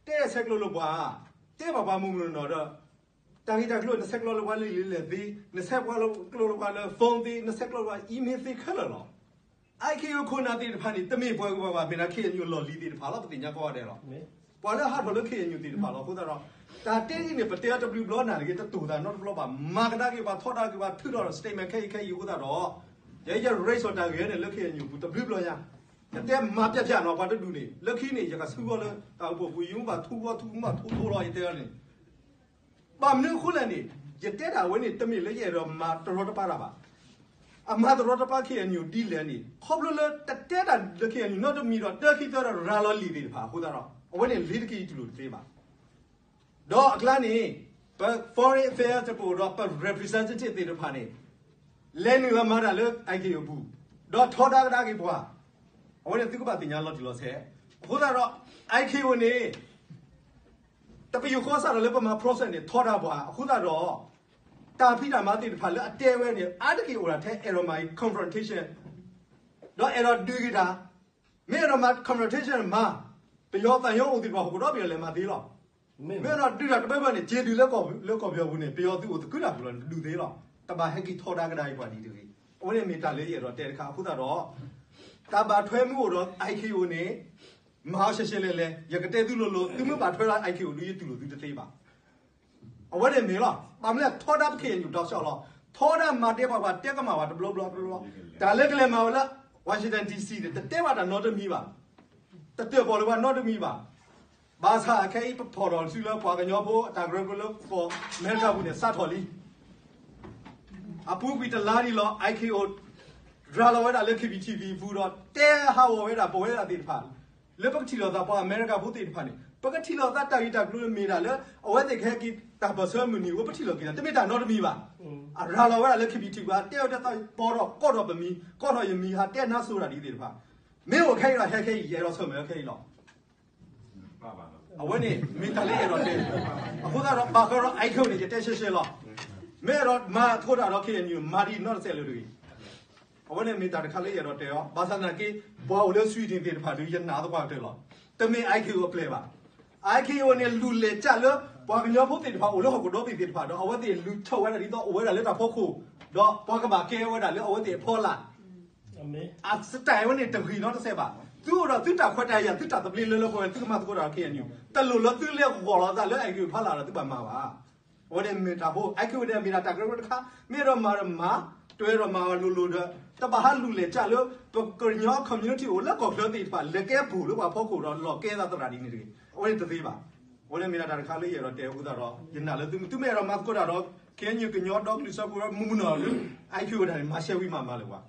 တဲဆဲးကျိးလၢပှၤ, တဲဘၣ်ပှၤမုၢ်မုၢ်နီၢ်နီၢ်ဒီး တၢ်ဂ့ၢ်တၢ်ကျိၤ နဆဲးကျိးလၢပှၤလံာ်လဲၢ်သ့, နဆဲးကျိးလၢပှၤလၢ phone သ့, နဆဲးကျိးလၢပှၤ email သ့ခဲလၢာ်လီၤ. IKO ခိၣ်နၢ်သ့ၣ်တဖၣ်န့ၣ် တမ့ၢ်ပှၤဂုၤပှၤဂၤဘၣ်, မ့ၢ်ဒၣ် KNU လီၢ်လံၤသ့ၣ်တဖၣ်လီၤ, ပသ့ၣ်ညါကိးဂၤဒဲးလီၤ. ပှၤလၢဟးထီၣ်လၢ KNU သ့ၣ်တဖၣ်လီၤ. အဃိသတးဒီး တၢ်တဲဒ်န့ၣ် ပတဲအီၤတဘျုးဘျီနၢ်တဂ့ၤ, တတိၢ်သးနီတဘျီဘၣ်, မၤကဒါက့ၤပှၤ, ထီဒါက့ၤပှၤ, ထုးထီၣ် statement ခဲအံၤခဲအံၤအဃိသတးဒီး ယဲယ raise တၢ်ဂ့ၢ်န့ၣ် လၢ KNU ပူၤတဘျုးဘျီညါ, ယတဲမၤပျၢ်ပျၢ်နီၤ ပှၤတဒူၣ်န့ၣ်, လၢခံန့ၣ် ယကဆူဂီၢ်လၢတၢ်အိၣ်ဖှိၣ်ပူၤ, ယမ့ၢ်ဘၣ်ထူဂီၢ်ထူ, မ့ၢ်ဘၣ်ထူထူလီၤ ယတဲအီၤန့ၣ်, ဘၣ်မနုၤအဃိလဲၣ်န့ၣ်, ယတဲဒၣ်ဝဲန့ၣ် တမ့ၢ်လၢယအဲၣ်ဒိးမၤတရီတပါတၢ်ဘၣ်. အမၤတရီတပါ KNU ဒ်လဲၣ်န့ၣ် ခီဖျိလၢတတဲတၢ်လၢ KNU နီတမံၤဒီး တၢခံသၢဒီးရၤလီၤလံာ်သ့ၣ်တဖၣ်အဃိသတးဒီး အဝဲန့ၣ်လ့ၤတက့ၢ်အံၤတူၢ်လိာ်တသ့ဘၣ်. ဒီးအကျါန့ၣ် ပ foreign affairs တပူၤဒီး ပ representative သ့ၣ်တဖၣ်န့ၣ် လဲၤနုာ်လီၤမၤတၢ်လၢ IKO အပူၤ, ဒီးထီဒါကဒါက့ၤပှၤ, အဝဲန့ၣ်သုကဘၣ်သ့ၣ်ညါလီၤတံၢ်လီၤဆဲး. အဃိသတးဒီး IKO န့ၣ် တပယူာ်ဃီစးထီၣ်လၢပမၤ process န့ၣ် ထီဒါပှၤအဃိသတးဒီး တၢ်ဖံးတၢ်မၤသ့ၣ်တဖၣ်လၢအတဲဝဲန့ၣ် အါတက့ၢ်အိၣ်ဒၣ်ထဲအဲၣ်ဒိးမၤ confrontation ဒီးအဲၣ်ဒိးဒုးက့ၤတၢ်, မ့ၢ်အဲၣ်ဒိးမၤ confrontation မၤ, ပယီၤသးညီအိၣ်သ့ၣ်တဖၣ်ဟီၣ်ခိၣ်ဒီဘ့ၣ်လဲၤမၤသ့လီၤ. မ့ၢ်အဲၣ်ဒိးဒုးတၢ်တဘၢဘၢန့ၣ် က့ၤဒုးလၢကီၢ်ပယီၤပူၤန့ၣ် ပယီၤသုးအိၣ်သကုၤတၢ်ပူၤလီၤ နဒုးသ့လီၤ. တဘၣ်ဟဲက့ၤထီဒါကဒါအံၤပှၤဒ်တဂ့ၤ. အဝဲန့ၣ်မ့ၢ်တၢ်လၢယအဲၣ်ဒိးတဲတခါအဃိသတးဒီး တၢ်ဘၣ်ထွဲမုၢ်အိၣ်ဒီး IKO န့ၣ် မၤအီၤရှဲရှဲလဲၣ်လဲၣ်, ယကတဲသုလိၤလိၤ, သုမ့ၢ်ဘၣ်ထွဲလၢ IKO ဒုးယတူၢ်လိာ်သုတသ့ဘၣ်. အဝဲန့ၣ်မ့ၢ်လီၤ. ဘၣ်မနုၤလဲၣ် ထီဒါပ KNU ဒီးကၠီလီၤ. ထီဒါမၤဒဲပှၤပှၤတဲကမၣ်ဝဲတဘျီဘျီဘျီဘျီ, တၢ်လၢကလဲၤမၤဝဲလၢ Washington DC န့ၣ် တတဲဘၣ်တၢ်နီတမံၤဘၣ်, တတၢၣ်ပီၣ်လၢၤဘၣ်နီတမံၤဘၣ်. ဘၣ်ဆၣ်ခဲအံၤပဖီၣ်ထီၣ်စုလၢပှၤကညီဖိအတၢ်ကရၢကရိလၢကီၢ်အမဲရကၤပူၤန့ၣ် စးထီၣ်လံ. အပူၤကွံာ်တလါဒံးလီၤ IKO ရၤလီၤဝဲဒၣ်လၢ KBTV အပူၤဒီး တဲဟးဂီၤဝဲဒၣ်ပဝဲဒၣ်သ့ၣ်တဖၣ် လၢပကထံၣ်လိာ်သးပှၤအမဲရကၤဖိသ့ၣ်တဖၣ်န့ၣ် ပကထံၣ်လိာ်သးတၢ်ဂ့ၢ်တၢ်ကျိၤမ့ၢ်ဒၣ်လၢ အဝဲသ့ၣ်ကဟဲက့ၤတၢ်ပၢၢ်ဆၢမုၢ်နံၤအဃိ ပထံၣ်လိာ်က့ၤတၢ် တမ့ၢ်တၢ်နီတမံၤဘၣ်. အရၤလီၤဝဲဒၣ်လၢ KBTV တဲဝဲဒၣ်သးပီထီၣ်ကိးထီၣ်ပမံၤ ကိးထီၣ်ယမံၤ ဟးတဲနါစိၤတၢ်ဒ်သ့ၣ်တဖၣ် မ့ၢ်အိၣ်ခဲအံၤဒီးဟဲခဲအံၤ ယအဲၣ်ဒိးဆၢၣ်မဲာ်ခဲအံၤလီၤ. အဝဲန့ၣ် မ့ၢ်တၢ်လၢယအဲၣ်ဒိးတဲ, အဃိသတးဒီး ဘၣ်ဃးဒီး IKO န့ၣ် ယတဲရှဲရှဲလီၤ. မ့ၢ်အဲၣ်ဒိးမၤသကိးတၢ်ဒီး KNU မၤဒ်နီတစဲးလၢၤတဂ့ၤ. အဝဲန့ၣ်မ့ၢ်တၢ်တခါလၢယအဲၣ်ဒိးတဲအီၤ, ဘၣ်ဆၣ်သနာ်က့ ပှၤအိၣ်လၢ Sweden သ့ၣ်တဖၣ်ဒီး ယနာ်သပှၢ်ကတၢၢ်လီၤ. တမ့ၢ် IKO အပျဲၢ်ဘၣ်. IKO န့ၣ် လူၤလဲၤကၢ်လၢ ပှၤကညီဖိသ့ၣ်တဖၣ် အိၣ်လၢဟီၣ်ခိၣ်ဒီဘ့ၣ်သ့ၣ်တဖၣ်ဒီး အဝဲသ့ၣ်လူၤဆိၣ်ဝဲဒၣ်ဒ်သိးအိၣ်ဝဲဒၣ်လၢတၢ်ဖီခိၣ်, ဒီးပှၤကဘၣ်ကဲဝဲဒၣ်လၢအဝဲသ့ၣ်အဖီလာ် အစတၢ်ဝဲန့ၣ်တဂ့ၤနီတစဲးဘၣ်. သုအိၣ်ဒီးသုတၢ်ခွဲးတၢ်ယာ် သုတၢ်သဘျ့လၢလၢပှဲၤပှဲၤ သုကမၤသကိးတၢ်ဒီး KNU တလိၣ်လၢသုလဲၤဂီၤလီၤသးလၢ IKO ဖီလာ်ဒီးသုဘၣ်မၤဘၣ်. အဝဲန့ၣ်မ့ၢ်တၢ်ဖိ IKO န့ၣ်မ့ၢ်ဒၣ်တၢ်ကရၢကရိတခါ မ့ၢ်အဲၣ်ဒိးမၤဒီးမၤ, တအဲၣ်ဒိးမၤအီၤလိၤလိၤဒီး တဘၣ်ဟးလူၤလဲၤကၢ်လၢ ပကညီ community အိၣ်လၢကီၢ်ချၢသ့ၣ်တဖၣ် လဲၤကဲပူၤလၢပှၤဖီခိၣ်ဒီးလီၤကဲသးသရၣ်ဒ်န့ၣ်တဂ့ၤ. အဝဲန့ၣ်တသ့ဘၣ်. အဝဲန့ၣ်မ့ၢ်ဒၣ်တၢ်တခါလၢယအဲၣ်ဒိးတဲအဃိသတးဒီး ယနာ်လၢသုမ့ၢ် သုမ့ၢ်အဲၣ်ဒိးမၤသကိးတၢ်ဒီး KNU ကညီဒီကလုာ်စၢဖှိၣ်ဒီးမုၢ်မုၢ်နီၢ်နီၢ်လၢ IKO တၢ်န့ၣ် မၤရှဲဝံၤမးမၤလၢၤဘၣ်.